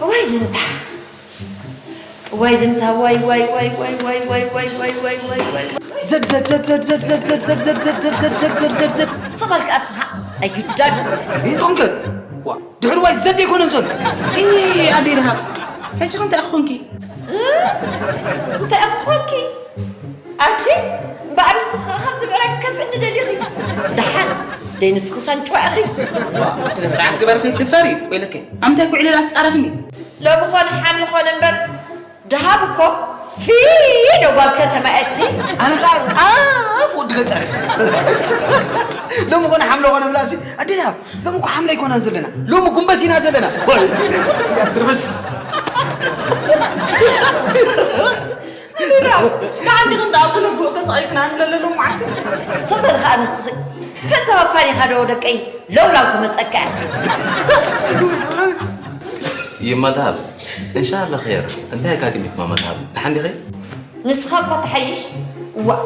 እዋይ ዝንታ፣ እዋይ ዝንታ፣ ዋይ ዋይ ዋይ ዋይ ዋይ ዋይ ዋይ ዋይ ዋይ ዋይ ዋይ ዋይ። ዘድ ዘድ ዘድ ዘድ ዘድ ዘድ ዘድ ዘድ ዘድ ዘድ ዘድ ዘድ ዘድ ዘድ ዘድ። ስቕ በል ከኣ እስኻ ኣይግዳዶ። ይጥምቀ። ዋ፣ ድሕሪ ዋይ ዘድ ኣይኮነን ዘሎ። ኢ፣ ኣደይ ደሃብ፣ ሕጂ ከ እንታይ ኮንኪ? እ? እንታይ ኮንኪ? ኣቲ እምበኣር ንስኺ ከኣ ካብዚ ብዕራይ ክትከፍእኒ ደሊኺ? ደሓን ደይ ንስኺ ሳንጭዋ ኢኺ። ስነ ስርዓት ግበሪ ከይትድፈሪ ወይለከ። ኣብ ምንታይ ኩዕለል ኣትጻረፍኒ? ሎሚ ኾነ ሓምሊ ኾነ እምበር ደሃብ እኮ ፊዶ ጓል ከተማ እያ እቲ። ኣነ ኸኣ ቃፍ ወዲ ገጠር። ሎሚ ኾነ ሓምሊ ኾነ ብላሲ ኣዲ ደሃብ ሎሚ እኮ ሓምለ ኣይኮናን ዘለና፣ ሎሚ ጉንበት ኢና ዘለና። ወይ፣ እያ ትርብሽ። ኣዴዳ፣ ንዓዲ ክንዳ ኣብ ጉልጉ ተሰቒልክና ንለለሉ መዓልቲ። ስቕ በል ኸኣ ንስኺ። ፈዘማ ፋኒኻ ዶ ደቀይ ለውላው ትመጸካ እያ። ይማ ደሃብ፣ እንሻላ ኸይር። እንታይ ኣጋጢሙኪ ማማ ደሃብ? ደሓን ዲኺ? ንስኻ እኳ ትሓይሽ። ዋእ፣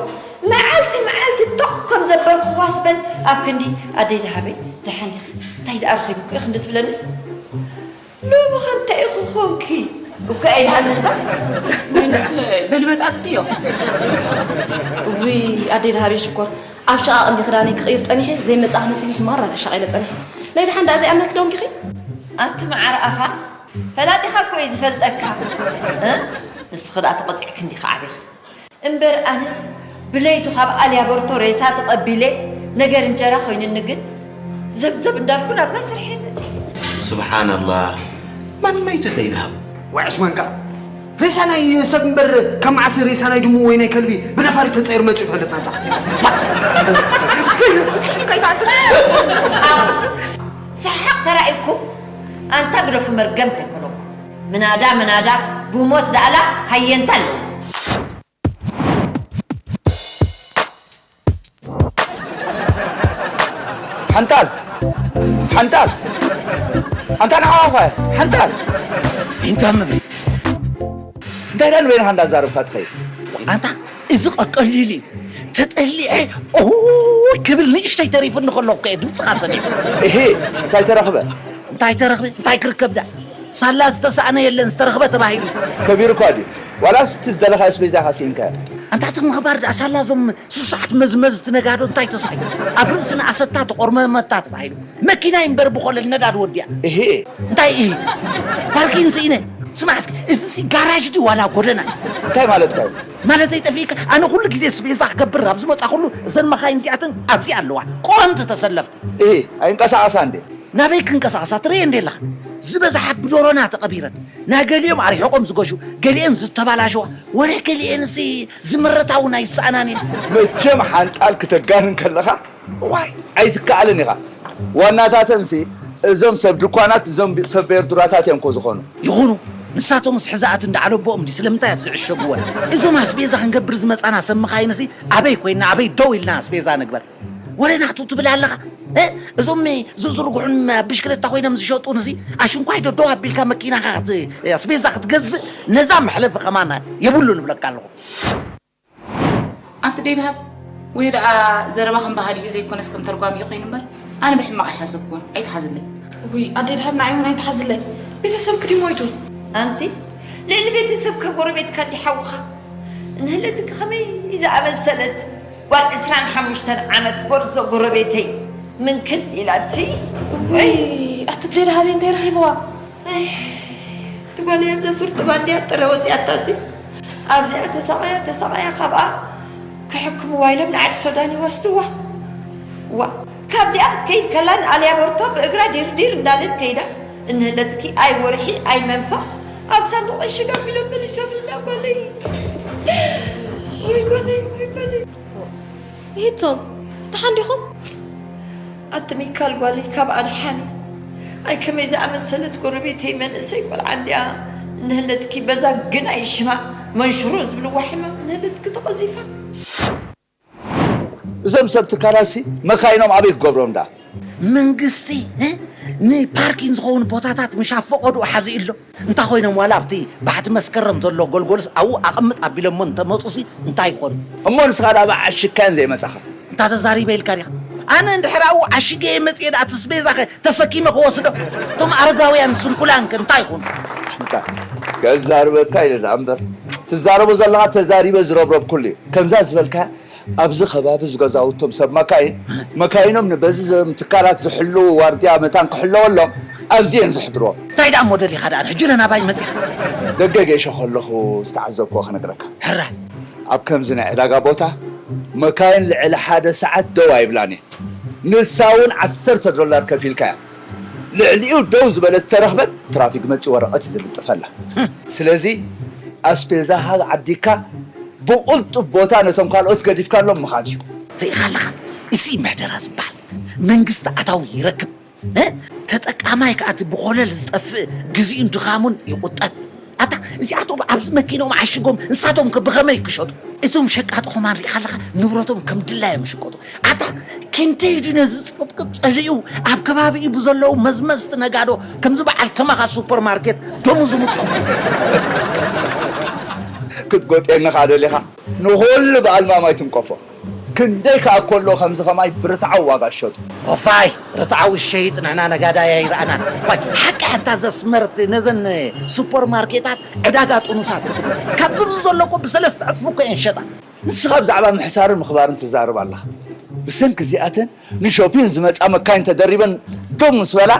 መዓልቲ መዓልቲ ቶቕ ከም ዘበልኩዋስ በል ኣብ ክንዲ ኣደይ ደሃበይ፣ ደሓን ዲኺ? እንታይ ደኣ ረኺቡኪ? ክንዲ ትብለንስ ሎሚ ኸ እንታይ ኢኺ ኾንኪ? እኮ ኣይልሃልንዳ። ወይንክ በልበጣጥጥዮ። ውይ ኣደይ ደሃበይ ሽኮር፣ ኣብ ሸቓቕ እንዲ ክዳነይ ክቕይር ጸኒሐ ዘይመጻእኺ መሲሉስ ማራ ተሻቒለ ጸኒሐ። ናይ ደሓን ደኣ ዘይኣምነልኪ ዶ እንዲኺ? ኣቲ መዓር ኣፋ፣ ፈላጢኻ እኮ እዩ ዝፈልጠካ። እ? ንስኺ ደኣ ተቐጺዕኪ እንዲኺ ዓቢር። እምበር ኣነስ ብለይቱ ካብ ኣልያበርቶ ሬሳ ተቐቢለ ነገር እንጀራ ኮይኑኒ ግን ዘብዘብ እንዳልኩ ናብዛ ስርሐይ መፅእ። ስብሓንላህ፣ ማን መይቱ ደይድሃብ? ዋዕሽ ማንካ ሬሳ ናይ ሰብ እምበር ካብ መዓስ ሬሳ ናይ ድሙ ወይ ናይ ከልቢ ብነፋሪት ተፀይሩ መፅኡ ይፈልጥ ናንታ። ሰሓቕ ተራእይኩም ኣንታ ግደፉ መርገም ከይኮነኩም። ምናዳ ምናዳ ብሞት ዳእላ ሃየንታ ኣለዎ። ሓንጣል! ሓንጣል! ኣንታ ንዓኻ ኸ? ሓንጣል! ኢንታ ምበይ? እንታይ ደኣ ንበይንኻ እንዳዛረብካ ትኸይድ? ኣንታ እዚ ቀቀሊል እዩ። ተጠሊዐ ኦይ ክብል ንእሽተይ ተሪፉኒ ከለኹ እኮ እየ ድምፅኻ ሰሚዐ። እሄ፣ እንታይ ተረኽበ? እንታይ ተረኽበ? እንታይ ክርከብ ደኣ? ሳላ ዝተሳእነ የለን ዝተረኽበ ተባሂሉ። ከቢሩ እኳ ድዩ? ዋላስ እቲ ዝደለኻዮ ኣስቤዛ ኢኻ ስኢንካዮ? ኣንታ እቲ ምኽባር ደኣ ሳላ እዞም ስሱዓት መዝመዝቲ ነጋዶ እንታይ ተሳእዩ? ኣብ ርእሲ ንኣሰታ ተቖርመመታ ተባሂሉ። መኪናይ እምበር ብኾለል ነዳዲ ወዲኣ። እሄ። እንታይ እሂ? ፓርኪን ስኢነ። ስማዕ እስኪ፣ እዚ ሲ ጋራጅ ድዩ ዋላ ጎደና? እንታይ ማለትካ እዩ? ማለተይ ጠፊእካ? ኣነ ኩሉ ግዜ ኣስቤዛ ክገብር ኣብ ዝመጻኹሉ እዘን መኻይን እዚኣተን ኣብዚ ኣለዋ። ቆምቲ ተሰለፍቲ። እሂ፣ ኣይንቀሳቐሳ እንዴ? ናበይ ክንቀሳቐሳ ትርእየን እንዴ ኣለኻ? ዝበዝሓ ብዶሮና ተቐቢረን። ናይ ገሊኦም ኣርሒቖም ዝገሹ፣ ገሊኤን ዝተባላሸዋ፣ ወረ ገሊኤንሲ ዝምረታ እውን ኣይሰኣናን እየን። መቸም ሓንጣል ክተጋንን ከለኻ፣ ዋይ፣ ኣይትከኣልን ኢኻ። ዋናታተንሲ እዞም ሰብ ድኳናት፣ እዞም ሰብ ቤርዱራታት እዮም እኮ ዝኾኑ። ይኹኑ። ንሳቶምስ ሕዛኣት እንዳዓለቦኦም ድዩ? ስለምንታይ ኣብ ዝዕሸጉወን? እዞም ኣስቤዛ ክንገብር ዝመጻና ሰብ መኻይንሲ ኣበይ ኮይንና ኣበይ ደው ኢልና ኣስቤዛ ንግበር? ወረ ናቱ ትብል ኣለኻ? እ? እዞም ዝዝርግሑን ብሽክለታ ኮይኖም ዝሸጡን እዚ ኣሽንኳይ ዶ ደው ኣቢልካ መኪናኻ ክት-፣ ኣስቤዛ ክትገዝእ ነዛ መሕለፊ ከማና የብሉ ንብለካ ኣለኹ። ኣንቲ ደይድሃብ፣ ወይ ደኣ ዘረባ ከም ባህል እዩ ዘይኮነስ ከም ተርጓሚ እዩ ኮይኑ እምበር፣ ኣነ ብሕማቕ ኣይሓሰብኩዎን፣ ኣይትሓዝለይ። ውይ ኣደይ ድሃብ ንዓይ እውን ኣይትሓዝለይ። ቤተሰብኪ ድዩ ሞይቱ? ኣንቲ ልዕሊ ቤተሰብካ ጎረቤትካ እንዲ ሓውኻ ንህለትኪ ከመይ ዝኣመሰለት ጓል ዕስራን ሓሙሽተን ዓመት ጎርዞ ጎረቤተይ ምንክል ኢላቲ። ወይ ኣቲ ዘይድሃብ እንታይ ረኺብዋ? ኣይ፣ እቲ ጓለይ ኣብዛ ሱር ጥባ እንድያ ጥረ ወፂኣታሲ ኣብዚኣ ተሳቐያ ተሳቐያ ካብኣ ክሕክምዋ ኢሎም ንዓዲ ሶዳን ይወስድዋ። ዋ ካብዚኣ ክትከይድ ከላ ንኣልያ በርቶ ብእግራ ዲርዲር እንዳለት ከይዳ እንህለትኪ ኣይ ወርሒ ኣይ መንፋ ኣብ ሳንዱቕ ዕሽግ ኣቢሎም መሊሶምልና ጓለይ። ወይ ጓለይ ወይ ጓለይ። ይህቶም ደሓን ዲኹም? ኣቲ ሚካል ጓለይ ካብ ኣድሓኒ ኣይ ከመይ ዝኣመሰለት ጎረቤተይ መንእሰይ ቆልዓ እንዲኣ እንህለትኪ በዛ ግን ኣይ ሽማ መንሽሮ ዝብልዋ ሕማም እንህለትኪ ተቐዚፋ። እዞም ሰብ ትካላሲ መካይኖም ኣበይ ክገብሮም ዳ? መንግስቲ እ? ንፓርኪን ዝኸውን ቦታታት ምሽ ኣብ ፈቐድኡ ሓዚኡ ኣሎ። እንታይ ኮይኖም ዋላ ኣብቲ ባሕቲ መስከረም ዘሎ ጎልጎልስ ኣብኡ ኣቐምጥ ኣቢሎሞ እንተመፁሲ እንታይ ይኾኑ? እሞ ንስኻ ዳ ብዓሽካያን ዘይመጻኻ? እንታ ተዛሪበ ኢልካ ዲኻ? ኣነ እንድሕር ኣብኡ ዓሽገ መፅየ ደኣ ትስቤዛኸ ተሰኪመ ክወስዶ? እቶም ኣረጋውያን ስንኩላንከ እንታይ ይኾኑ? እንታ ከዛርበካ ኢለ ደኣ እምበር ትዛረቦ ዘለኻ ተዛሪበ ዝረብረብኩሉ እዩ። ከምዛ ዝበልካ ኣብዚ ከባቢ ዝገዛውቶም ሰብ መካይን መካይኖም ንበዚ ዘም ትካላት ዝሕልው ዋርድያ መታን ክሕለወሎም ኣብዚ እየን ዝሕድርዎም። እንታይ ደኣ እሞ ደሊኻ ደኣ ሕጂ ነናባይ መጺኻ? ደገ ገይሸ ከለኹ ዝተዓዘብክዎ ክነግረካ። ሕራይ። ኣብ ከምዚ ናይ ዕዳጋ ቦታ መካይን ልዕሊ ሓደ ሰዓት ደው ኣይብላን እየን። ንሳ እውን ዓሰርተ ዶላር ከፊልካ እያ። ልዕሊኡ ደው ዝበለት ዝተረኽበት ትራፊክ መፂ ወረቐት እዩ ዝልጥፈላ። ስለዚ ኣስቤዛኻ ዓዲግካ ብቕልጡፍ ቦታ ነቶም ካልኦት ገዲፍካሎም ምኻድ እዩ። ርኢኻ ኣለኻ? እዚ ምሕደራ ዝበሃል መንግስቲ ኣታዊ ይረክብ፣ እ? ተጠቃማይ ከኣ እቲ ብኾለል ዝጠፍእ ግዜኡን ድኻሙን ይቑጠብ። ኣታ እዚኣቶም ኣብዚ መኪኖም ዓሽጎም ንሳቶም ከ ብኸመይ ክሸጡ? እዞም ሸቃጦ ኸማን ርኢኻ ኣለኻ ንብረቶም ከም ድላዮም ይሽቀጡ። ኣታ ክንደይ ድዩ ነዚ ጽቕጥቅጥ ጸሊኡ ኣብ ከባቢኡ ብዘለዉ መዝመዝቲ ነጋዶ ከምዚ በዓል ከማኻ ሱፐርማርኬት ደሙ ዝምጾ። ክትጎጥየኒ ኸኣ ደሊኻ ንኹሉ ብኣልማም ኣይትንቀፎ። ክንደይ ከኣ ኮሎ ከምዚ ኸማይ ብርትዓዊ ዋጋ ዝሸጡ። ኦፋይ ርትዓዊ ዝሸይጥ ንሕና ነጋዳይ ኣይረኣናን። ዋይ ሓቂ ሓታ ዘስመርት ነዘን ሱፐርማርኬታት ዕዳጋ ጥኑሳት ክትብል ካብ ዝብዚ ዘሎ እኮ ብሰለስተ ዕጽፊ እኮ እየን ዝሸጣ። ንስኻ ብዛዕባ ምሕሳርን ምኽባርን ትዛረብ ኣለኻ። ብሰንኪ እዚኣተን ንሾፒን ዝመጻ መካይን ተደሪበን ደው ምስ በላ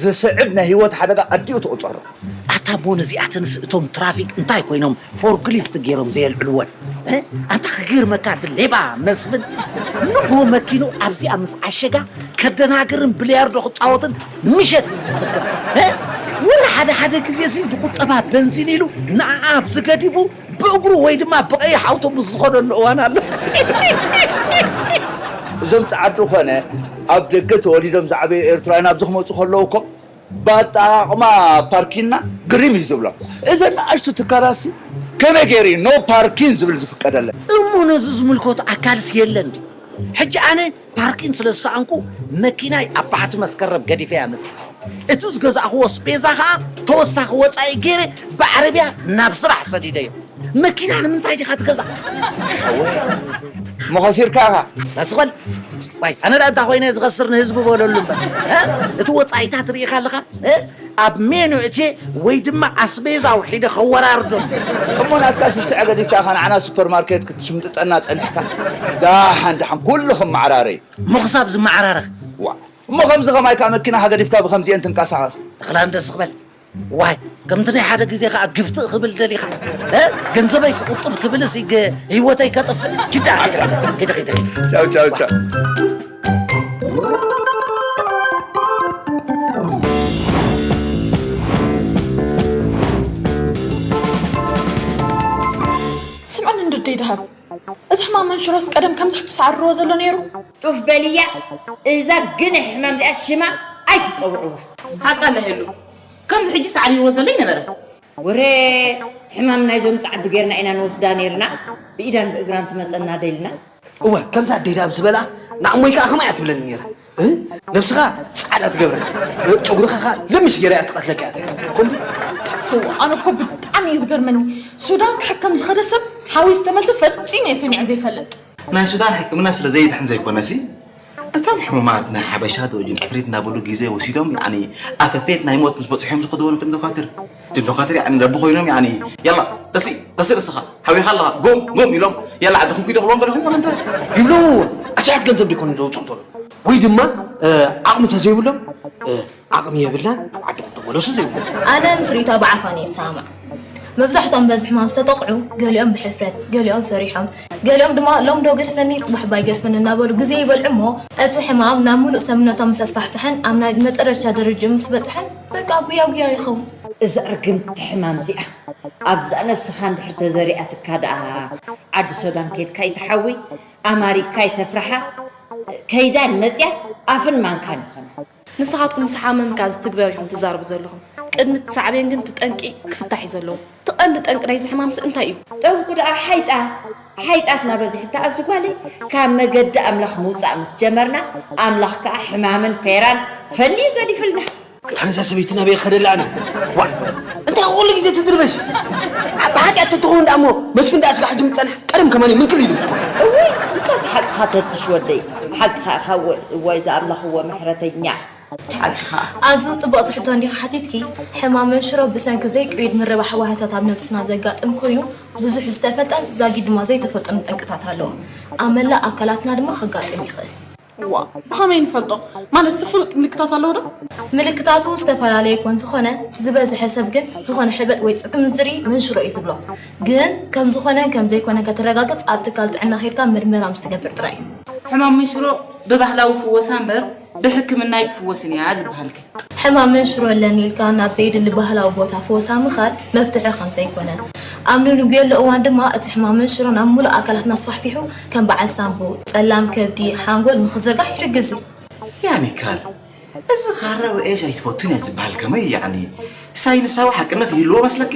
ዝስዕብ ናይ ህይወት ሓደጋ ኣዲኡ ትቑጸሮ። ኣታ እሞ ነዚኣተንስ እቶም ትራፊክ እንታይ ኮይኖም ፎርክሊፍት ገይሮም ዘየልዕልወን? እ? ኣንታ ክግርመካ እቲ ሌባ መስፍን ንግሆ መኪኑ ኣብዚኣ ምስ ዓሸጋ ከደናግርን ብልያርዶ ክጻወትን ምሸት እዩ ዝዝክራ። እ? ወላ ሓደ ሓደ ግዜ እዚ ዝቁጠባ በንዚን ኢሉ ንዓኣ ኣብዚ ገዲፉ ብእግሩ ወይ ድማ ብቐይሕ ኣውቶቡስ ዝኸደሉ እዋን ኣሎ። እዞም ጸዓዱ ኾነ ኣብ ደገ ተወሊዶም ዝዓበዩ ኤርትራውያን ኣብዚ ክመጹ ከለዉ እኮ ብኣጠቓቕማ ፓርኪንና ግርም እዩ ዝብሎም። እዘን ንኣሽቱ ትካላሲ ከመይ ገይሩ እዩ ኖ ፓርኪን ዝብል ዝፍቀደለን? እሞ ነዚ ዝምልከቶ ኣካልስ የለን ድዩ? ሕጂ ኣነ ፓርኪን ስለ ዝሰኣንኩ መኪናይ ኣብ ባሕቲ መስከረም ገዲፈያ መጺኣ። እቲ ዝገዛእኽዎ ኣስቤዛ ኸኣ ተወሳኺ ወጻኢ ገይረ ብዓረብያ ናብ ስራሕ ሰዲደዮ። መኪና ንምንታይ ዲኻ ትገዛ? እሞ ኸሲርካ ኢኻ። ቀስ በል። ዋይ ኣነ ደኣ እንታይ ኮይነ ዝኸስር ንህዝቢ በለሉ እምበር። እ? እቲ ወጻኢታት ርኢኻ ኣለኻ? እ? ኣብ ሜኑ እትየ ወይ ድማ ኣስቤዛ ኣውሒደ ከወራርዶ። እሞ ናትካ ስስዐ ገዲፍካ ኢኻ ንዓና ሱፐርማርኬት ክትሽምጥጠና ጸኒሕካ። ደሓን ደሓን ኩሉ ክመዓራረ እዩ። እሞ ክሳብ ዝመዓራረኽ። ዋእ እሞ ከምዚ ከማይ ከኣ መኪናኻ ገዲፍካ ብኸምዚኤን ትንቀሳቐስ። ተኽላ እንደስ ክበል። ዋይ ከምቲ ናይ ሓደ ግዜ ከኣ ግፍትእ ክብል ደሊኻ? እ? ገንዘበይ ክቑጥብ ክብልስ ይገ ህይወተይ ከጥፍእ? ኪዳ ኪዳ ኪዳ ኪዳ ኪዳ ኪዳ። ቻው ቻው ቻው። ስምዕኒ እንድደይ ድሃብ እዚ ሕማም መንሽሮስ ቀደም ከምዚ ሕጂ ሳዕርርዎ ዘሎ ነይሩ? ጡፍ በልያ እዛ ግንሕ ሕማም እዚኣ ሽማ ኣይትጸውዕዋ። ሓቃ ኣለሄሉ ከምዚ ሕጂ ሳዕሪርዎ ዘሎ ይነበረ። ወረ ሕማም ናይዞም ጻዕዱ ጌርና ኢና ንወስዳ ኔርና፣ ብኢዳን ብእግራን ትመጸና ደልና። እወ፣ ከምዛ ኣደይ ደኣ ምስ በላ ንዓሞይ ከኣ ከምኣ እያ ትብለኒ ኔራ። እ? ነብስኻ ጻዕዳ ትገብረካ፣ እ፣ ጨጉርኻ ከኣ ልምሽ ጌራ እያ ትቐትለካ እያ ትብል። ከምኡ። እወ፣ ኣነ እኮ ብጣዕሚ እዩ ዝገርመኒ። ሱዳን ክሕከም ዝኸደ ሰብ ሓዊስ ተመልሰ ፈጺመ እየ ሰሚዐ ዘይፈልጥ። ናይ ሱዳን ሕክምና ስለ ዘይድሕን ዘይኮነሲ፣ እቶም ሕሙማት ናይ ሓበሻ ዶ ጅን ዕፍሪት እናበሉ ግዜ ወሲዶም፣ ያዕኒ፣ ኣፈፌት ናይ ሞት ምስ በጽሖም ዝኸዱ በሉ እቶም ዶካትር። እቶም ዶካትር፣ ያዕኒ፣ ረቢ ኮይኖም፣ ያዕኒ፣ "ያላ፣ ተሲ፣ ተሲ ርእስኻ፣ ሓዊኻ ኣለኻ፣ ጉም፣ ጉም" ኢሎም፣ "ያላ፣ ዓድኹም ኪዱ" ክብሎም ገለኹም፣ ወላ እንታይ? ይብሉ። ኣሽሓት ገንዘብ ዲኮን ዘውፅኡ ዘሎ? ወይ ድማ፣ እ፣ ዓቕሚ ተዘይብሎም፣ እ፣ "ዓቕሚ የብልናን፣ ናብ ዓድኹም ተመለሱ" ዘይብሉ? ኣነ ምስ ሪታ ብዓፋን እየ ዝሰማማዕ። መብዛሕትኦም በዚ ሕማም ዝተጠቕዑ፣ ገሊኦም ብሕፍረት፣ ገሊኦም ፈሪሖም፣ ገሊኦም ድማ "ሎም ዶ ገድፈኒ፣ ጽባሕ ባይ ገድፈኒ" እናበሉ ግዜ ይበልዑ እሞ፣ እቲ ሕማም ናብ ምሉእ ሰብነቶም ምስ ኣስፋሕፍሐን ኣብ ናይ መጠረሻ ደረጃ ምስ በጽሐን፣ በቃ ጉያ ጉያ ይኸውን። እዛ ርግምቲ ሕማም እዚኣ ኣብዛ ነብስኻ እንድሕር ተዘሪኣትካ ደኣ፣ ዓዲ ሶዳን ከይድካ ይትሓዊ፣ ኣማሪካ ይተፍርሓ፣ ከይዳን መጽያን ኣፍን ማንካን ይኾና። ንስኻትኩም ምስ ሓመምካ ዝትግበር ኢኹም ትዛረቡ ዘለኹም። ቅድሚ እቲ ሳዕቤን ግን እቲ ጠንቂ ክፍታሕ እዩ ዘለዎ። እቲ ቀንዲ ጠንቂ ናይዚ ሕማምስ እንታይ እዩ? ጠንቁ ደኣ ሓይጣ-፣ ሓይጣትና በዚሑ ተኣዚ ጓለይ፣ ካብ መገዲ ኣምላኽ ምውጻእ ምስ ጀመርና፣ ኣምላኽ ከኣ ሕማምን ፌራን ፈንዩ ገዲፍልና። ኣታ ነዛ ሰበይቲ ናበይ ከደላ ኣነ? ዋ፣ እንታይ ኩሉ ግዜ ትድርበሽ? ብሓቂ ኣቶ ትኸውን ደኣ እሞ መስፍን ደኣ ስጋ ሕጂ ምጸንሕ ቀደም ከማን ምንክል ኢሉ። እውይ፣ ንሳስ ሓቅኻ ተትሽ ወደይ፣ ሓቅኻ ኢኻ። እወ፣ እዋይ ዝኣምላኽ እወ ምሕረተኛ። ሓቅኻ። ኣዝዩ ጽቡቕ ትሕቶ እንዲኻ ሓቲትኪ። ሕማም መንሽሮ ብሰንኪ ዘይቅዩድ ምርባሕ ዋህታት ኣብ ነብስና ዘጋጥም ኮይኑ፣ ብዙሕ ዝተፈልጠን ዛጊድ ድማ ዘይተፈልጠን ጠንቅታት ኣለዎ። ኣብ መላእ ኣካላትና ድማ ከጋጥም ይኽእል። ዋ፣ ብኸመይ ንፈልጦ? ማለት፣ ፍሉጥ ምልክታት ኣለዎ ዶ? ምልክታቱ ዝተፈላለየ እኳ እንተኾነ፣ ዝበዝሐ ሰብ ግን ዝኾነ ሕበጥ ወይ ጽቅሚ ዝርኢ መንሽሮ እዩ ዝብሎ። ግን ከም ዝኾነን ከም ዘይኮነን ከተረጋግጽ ኣብ ትካል ጥዕና ኸይድካ ምርመራ ምስ ትገብር ጥራይ እዩ። ሕማም መንሽሮ ብባህላዊ ፍወሳ እምበር ብሕክምና ኣይትፍወስን እያ ዝበሃል ከ? ሕማም መንሽሮ ኣለኒ ኢልካ ናብ ዘየድሊ ባህላዊ ቦታ ፈወሳ ምኻድ መፍትሒ ከም ዘይኮነ፣ ኣብ ንንጉየሉ እዋን ድማ እቲ ሕማም መንሽሮ ናብ ምሉእ ኣካላትና ኣስፋሕፊሑ ከም በዓል ሳንቡእ፣ ጸላም ከብዲ፣ ሓንጎል ንኽዝርጋሕ ይሕግዝ እዩ። ያ ሚካል፣ እዚ ካራ ወኤሽ ኣይትፈቱን እያ ዝበሃል ከመይ? ያዕኒ ሳይንሳዊ ሓቅነት ይህልዎ መስለኪ?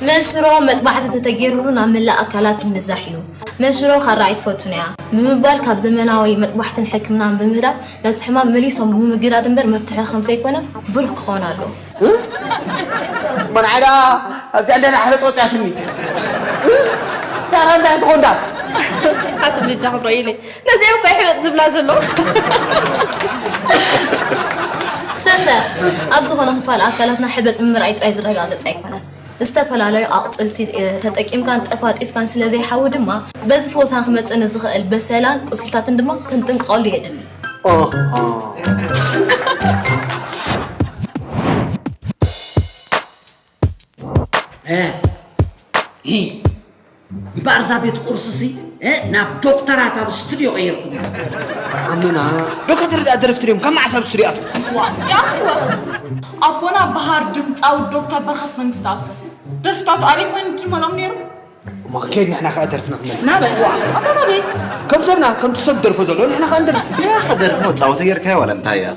መንሽሮ መጥባሕቲ ተተገይሩሉ ናብ መላእ ኣካላት ይንዛሕ እዩ። መንሽሮ ካራ ኣይትፈቱን እያ ብምባል ካብ ዘመናዊ መጥባሕትን ሕክምናን ብምህዳም ነቲ ሕማም መሊሶም ብምግዳድ እምበር መፍትሒ ከም ዘይኮነ ብሩህ ክኸውን ኣለዎ። እ? መን ዓይዳ ኣብዚኣ እንደና ሕበጥ ወፂኣትኒ። እ? ሳራ እንታይ ትኾንዳ? ኣቲ ብልጃ ክብሎ ኢለ። ነዚኦም እኮ ሕበጥ ዝብላ ዘሎ። ተተ፣ ኣብ ዝኾነ ክፋል ኣካላትና ሕበጥ ምምርኣይ ጥራይ ዝረጋገጽ ኣይኮነን። ዝተፈላለዩ ኣቑጽልቲ፣ እ፣ ተጠቂምካን ጠፋጢፍካን ስለ ዘይሓዊ ድማ፣ በዚ ፈወሳ ክመጽእ ንዝኽእል በሰላን ቁስልታትን ድማ ክንጥንቀቐሉ የድሊ። ኦሆ። እ፣ ሂ። እምበኣር እዛ ቤት ቁርስሲ፣ እ፣ ናብ ዶክተራት ኣብ ስቱድዮ ቀይርኩማ። ኣመና፣ ዶክተር ደኣ ደረፍቲ ድዮም? ካብ መዓስ ኣብ ስቱድዮ ኣትዉ? ዋ፣ ይኣትዎ። ኣቦና በሃር ድምፃዊ ዶክተር በረኸት መንግስተኣብ ደርፍታቱ ኣበይ ኮይኑ ድመሎም ነይሩ? እሞ ክንከይድ ንሕና ከኣ ደርፍና ክንደርፍ። ናበይ? ዋ፣ ኣታ ናበይ? ከም ሰብና፣ ከምቲ ሰብ ደርፎ ዘሎ ንሕና ከኣ ንደርፍ። ያ፣ ከደርፍ መጻወቲ ጌርካዮ ዋላ እንታይ እያ?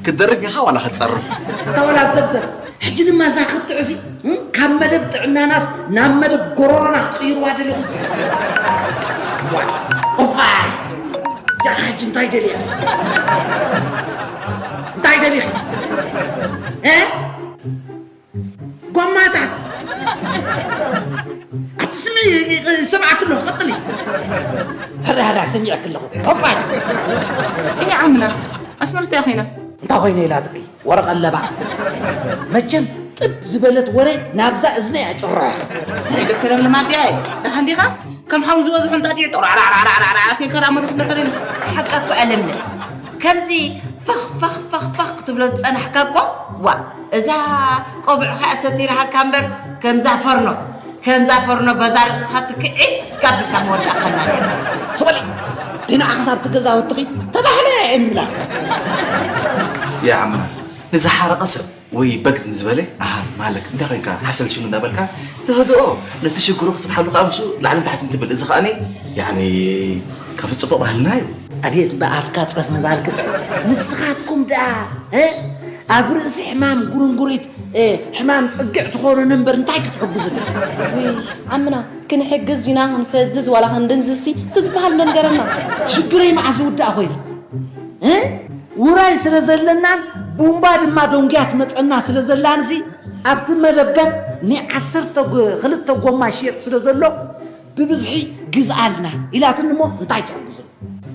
ክትደርፍ ኢኻ ዋላ ክትጸርፍ? እታ ወላ ዘፍዘፍ። ሕጂ ድማ እዛ ክትዕ እዚ፣ እም፣ ካብ መደብ ጥዕናናስ ናብ መደብ ጎሮሮና ክትቅይርዋ ደሊኹም? ዋይ፣ ኦፋይ! እዚኣ ሕጂ እንታይ ደልያ? እንታይ ደሊኺ? እ? ጎማታት! ኣቲ ስምዒ፣ ስምዓኪ ኣለኹ፣ ቀጥሊ። ሕራ፣ ሕራ፣ ሰሚዐኪ ኣለኹ። ኦፋይ! እያ ዓምና፣ ኣስመርታ እያ ኮይና። እንታይ ኮይነ ኢላትኪ? ወረ ቀለባ። መቸም ጥብ ዝበለት ወረ ናብዛ እዝነይ ኣጭርሖ። ኣይደከለም ልማድ ድያ? ደሓን ዲኻ? ከም ሓዊ ዝበዝሖ እንጣጢዕ ጦራዕራዕራዕራዕራዕ ኣትየልካ ደኣ መድረኽ ደከለ ኢልካ። ሓቃ እኮ ኣለምለም። ከምዚ ፈኽ ፈኽ ፈኽ ፈኽ ክትብሎ ዝጸናሕካ እኮ፣ ዋ፣ እዛ ቆብዕኻ እያ ሰቲራሃካ እምበር፣ ከምዛ ፈርኖ፣ ከምዛ ፈርኖ በዛ ርእስኻ ትክዒ ጋቢካ መወዳእኻና ነይራ። ስቕ በሊ። ንዓኻስ ኣብቲ ገዛውትኺ ተባህለ እየን ዝብላኺ። ያ ዓምና፣ ንዝሓረቐ ሰብ ወይ በግ ዝን ዝበለ፣ ኣሃ፣ ማለክ፣ እንታይ ኮይንካ? ሓሰል ሽኑ እንዳበልካ፣ ተህድኦ፣ ነቲ ሽግሩ ክትፍትሓሉ ከኣ ምስኡ ላዕልን ታሕትን ትብል። እዚ ከኣኒ፣ ያዕኒ፣ ካብቲ ጽቡቕ ባህልና እዩ። ኣቤት ብኣፍካ ጸፍ ምባል ክጥዕም። ንስኻትኩም ደኣ፣ እ? ኣብ ርእሲ ሕማም ጉርንጉሪት፣ እ፣ ሕማም ጽግዕ ትኾኑን እምበር እንታይ ክትሕግዙ? ውይ፣ ዓምና፣ ክንሕግዝ ዲና ክንፈዝዝ ዋላ ክንድንዝዝሲ ትዝበሃል እንዶ ንገረና። ሽግረይ መዓስ ዝውዳእ ኮይኑ? እ? ውራይ ስለ ዘለናን ቡምባ ድማ ደንጉያ ትመጸና ስለ ዘላንሲ ኣብቲ መደበር ናይ ዓሰርተ ጎ-፣ ክልተ ጎማ ይሽየጥ ስለ ዘሎ ብብዝሒ ግዝኣልና ኢላትኒ እሞ እንታይ ትሕግዙ?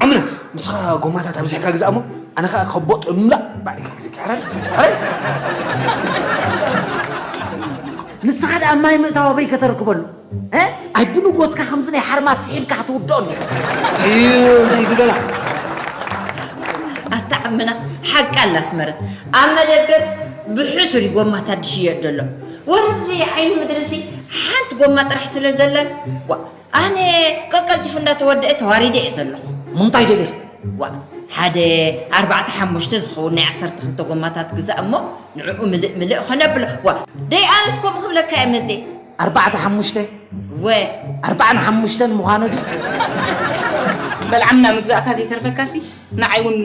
ዓምና፣ ንስኻ ጎማታት ኣብዚሕካ ግዛእ እሞ ኣነ ኸኣ ከቦጥ እምላእ ባዕልካ ግዜ ክሕረል። ሕረል። ንስኻ ደኣ ማይ ምእታው ኣበይ ከተርክበሉ? እ? ኣይ ብንጎትካ ከምዚ ናይ ሓርማዝ ስሒብካ ክትውድኦ እንዲኻ። ኣይ፣ እንታይ ትብለና? ኣታ ዓምና፣ ሓቂ ኣላ ኣስመረት። ኣብ መደበር ብሕሱር እዩ ጎማታት ዝሽየጥ ዘሎ። ወረብዚ ዓይኒ ምድርሲ ሓንቲ ጎማ ጥራሕ ስለ ዘላስ፣ ዋ፣ ኣነ ቀቀልጢፉ እንዳተወደአ ተዋሪደ እየ ዘለኹ። ምንታይ ደሊኻ? ዋ፣ ሓደ ኣርባዕተ ሓሙሽተ ዝኸውን ናይ ዓሰርተ ክልተ ጎማታት ግዛእ እሞ ንዕኡ ምልእ ምልእ ኾነ ኣብሎ። ዋ፣ ደይ ኣነስ ከምኡ ክብለካ እየ መጽየ። ኣርባዕተ ሓሙሽተ? ወ። ኣርባዓን ሓሙሽተን ምዃኑ ድዩ? በል ዓምና ምግዛእካ ዘይተርፈካሲ፣ ንዓይ እውን